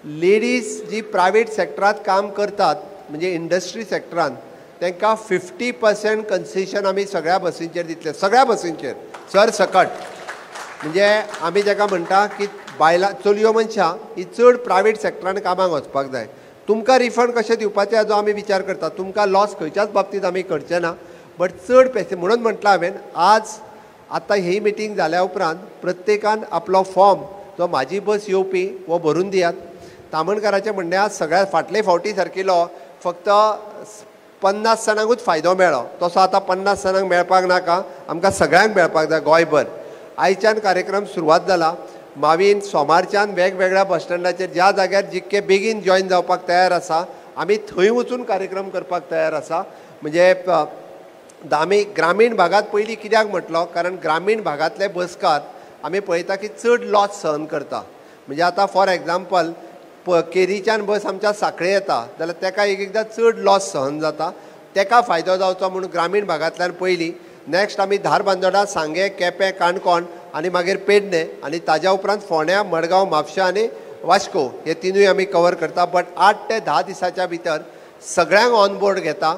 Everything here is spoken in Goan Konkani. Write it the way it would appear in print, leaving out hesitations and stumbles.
लेडीज जी प्रायवेट सेक्टरांत काम करतात म्हणजे इंडस्ट्री सेक्टरान तांकां 50% कन्सेशन आमी सगळ्या बसींचेर दितले, सगळ्या बसींचेर सरसकट. म्हणजे आमी ताका म्हणटा की बायलां चलयो मनशां ही चड प्रायवेट सेक्टरान कामाक वचपाक जाय. तुमकां रिफंड कशें दिवपाचें हाजो आमी विचार करता, तुमकां लॉस खंयच्याच बाबतींत आमी करचे ना, बट चड पैसे म्हणून म्हटलां हांवें आज आतां ही मिटींग जाल्या उपरांत प्रत्येकान आपलो फॉर्म जो म्हाजी बस येवपी हो भरून दियात. तामणकाराचें म्हणणें आज सगळ्या फाटले फावटी सारकिलो फक्त 50 जाणांकूच फायदो मेळ्ळो, तसो आतां 50 जाणांक मेळपाक नाका, आमकां सगळ्यांक मेळपाक जाय गोंयभर. आयच्यान कार्यक्रम सुरवात जाला, मावीन सोमारच्यान वेगवेगळ्या बस स्टँडाचेर ज्या जाग्यार जितके बेगीन जॉयन जावपाक तयार आसा आमी थंय वचून कार्यक्रम करपाक तयार आसा. म्हणजे आमी ग्रामीण भागांत पयलीं कित्याक म्हटलो, कारण ग्रामीण भागांतले बसकार आमी पळयता की चड लॉस सहन करता. म्हणजे आतां फॉर एग्जाम्पल केरीच्यान बस आमच्या सांखळे येता जाल्यार तेका एक एकदां चड लॉस सहन जाता, तेका फायदो जावचो म्हूण ग्रामीण भागांतल्यान पयलीं. नेक्स्ट आमी धारबांदोडा, सांगें, केपें, काणकोण आनी मागीर पेडणे आनी ताज्या उपरांत फोंड्या, मडगांव, म्हापशा आनी वास्को हे तिनूय आमी कवर करता. बट 8 ते 10 दिसाच्या भितर सगळ्यांक ऑन बोर्ड घेता.